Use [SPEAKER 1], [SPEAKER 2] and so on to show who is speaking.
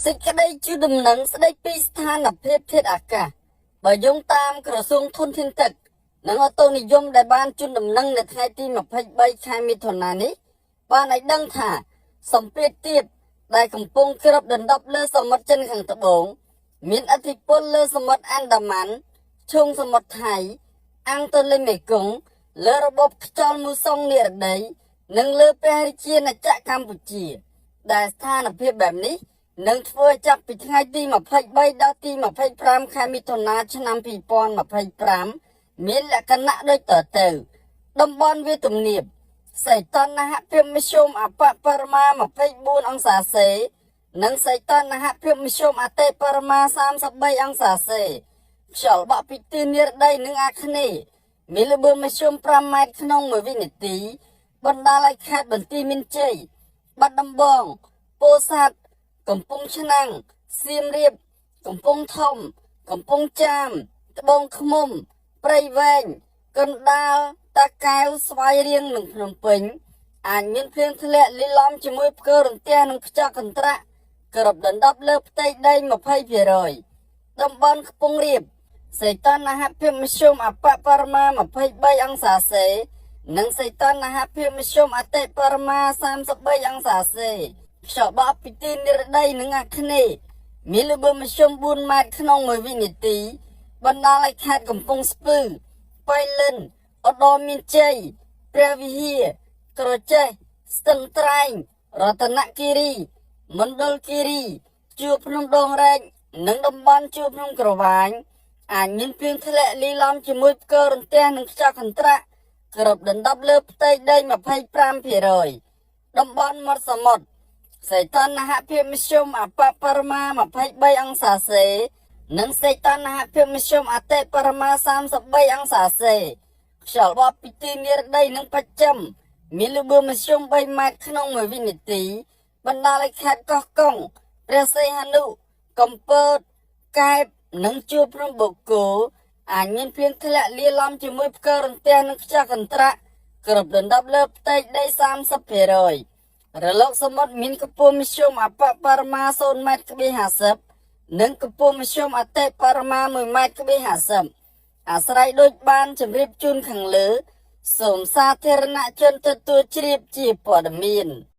[SPEAKER 1] សេចក្តីជូនដំណឹងស្តីពីស្ថានភាពធាតុអាកាសបើយោងតាមក្រសួងធនធានទឹកនិងអូតូនិយមដែលបានជូនដំណឹងនៅថ្ងៃទី23ខែមិថុនានេះបានឲ្យដឹងថាសម្ពាធទាបដែលកំពុងគ្របដណ្ដប់លើសមុទ្រចិនខាងត្បូងមានឥទ្ធិពលលើសមុទ្រអាន់ដាម៉ាន់ឈូងសមុទ្រថៃអង្គទន្លេមេគង្គលើរបបខ្យល់មូសុងនិរតីនិងលើព្រះរាជាណាចក្រកម្ពុជាដែលស្ថានភាពបែបនេះនឹងធ្វើចាប់ពីថ្ងៃទី23ដល់ទី25ខែមិថុនាឆ្នាំ2025មានលក្ខណៈដូចតទៅតំបន់វាទំនាបសីតុណ្ហភាពមធ្យមអបបរមា24អង្សាសេនិងសីតុណ្ហភាពមធ្យមអតិបរមា33អង្សាសេខ្យល់បក់ពីទិសនិរតីនិងអាគ្នេយ៍មានល្បឿនមធ្យម5ម៉ែត្រក្នុង1វិនាទីបណ្ដាលឲ្យខេត្តបន្ទាយមានជ័យបាត់ដំបងពោធិ៍សាត់កំពង់ឆ្នាំងសៀមរាបកំពង់ធំកំពង់ចាមត្បូងឃ្មុំព្រៃវែងកណ្ដាលតាកែវស្វាយរៀងនិងភ្នំពេញអាចមានភ្លៀងធ្លាក់លាយឡំជាមួយផ្គររន្ទះនិងខ្យល់កន្ត្រាក់គ្របដណ្ដប់លើផ្ទៃដី20%តំបន់ខ្ពង់រាបសីតុណ្ហភាពមធ្យមអបបរមា23អង្សាសេនិងសីតុណ្ហភាពមធ្យមអតិបរមា33អង្សាសេខ្យល់បក់ពីទីនិរតីនិងអាគ្នេយ៍មានល្បឿនមធ្យម4ម៉ែត្រក្នុង1វិនាទីបណ្ដាលឲ្យខេត្តកំពង់ស្ពឺប៉ៃលិនឧត្តរមានជ័យព្រះវិហារក្រចេះស្ទឹងត្រែងរតនគិរីមណ្ឌលគិរីជួរភ្នំដងរែកនិងតំបន់ជួរភ្នំក្រវាញអាចមានភ្លៀងធ្លាក់លាយឡំជាមួយផ្គររន្ទះនិងខ្យល់កន្ត្រាក់គ្របដណ្ដប់លើផ្ទៃដី25%តំបន់មាត់សមុទ្រសីតុណ្ហភាពមធ្យមអបបរមា23អង្សាសេនិងសីតុណ្ហភាពមធ្យមអតិបរមា33អង្សាសេខ្យល់បក់ពីទីនិរតីនិងបច្ចឹមមានល្បឿនមធ្យម3ម៉ែត្រក្នុង1វិនាទីបណ្ដាលឲ្យខេត្តកោះកុងព្រះសីហនុកំពតកែបនិងជួរភ្នំបូកគោអាចមានភ្លៀងធ្លាក់លាយឡំជាមួយផ្គររន្ទះនិងខ្យល់កន្ត្រាក់គ្របដណ្ដប់លើផ្ទៃដី30%រលកសមុទ្រមានកម្ពស់មធ្យមអបបរមា0ម៉ែត្រក្បៀស50និងកម្ពស់មធ្យមអតិបរមា1ម៉ែត្រក្បៀស50អាស្រ័យដូចបានជម្រាបជូនខាងលើសូមសាធារណជនទទួលជ្រាបជាព័ត៌មាន។